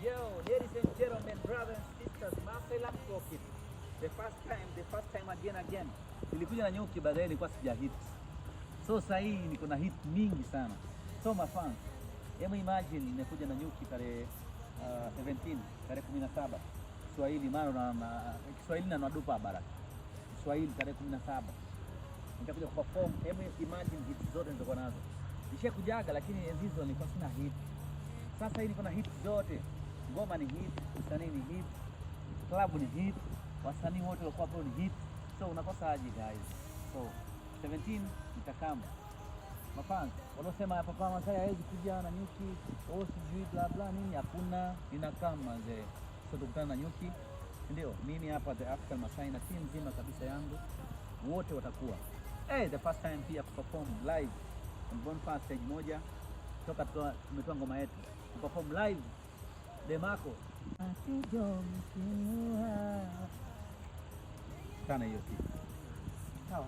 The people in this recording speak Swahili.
Yo, ladies and gentlemen, brothers and sisters, Maasai talking. The first time again again. Nilikuja Nanyuki, baadaye nilikuwa sija hit. So sasa hii niko na hit mingi sana. So my fans, hebu imagine nimekuja Nanyuki tarehe 17, tarehe 17. Kiswahili mara na Kiswahili na nadupa baraka. Kiswahili tarehe 17. Nitakuja kuperform. Hebu imagine hit zote nilizokuwa nazo. Nishakujaga lakini enzi hizo nilikuwa sina hit. Sasa hii niko na hit zote. Ngoma ni hit, usanii ni hit, club ni hit, wasanii wote walikuwa hapo ni hit. So unakosa aje, guys? So 17 nitakam. Mafans waliosema Papa Masai hawezi kuja Nanyuki, oh sijui bla bla nini, hakuna, ninakam manze. So tukutana Nanyuki, ndio mimi hapa the African Masai na team nzima kabisa yangu wote watakuwa. Hey, the first time pia kuperform live on Bonfire stage moja toka tumetoa ngoma yetu kuperform live Demarco sana hiyo siku. Sawa.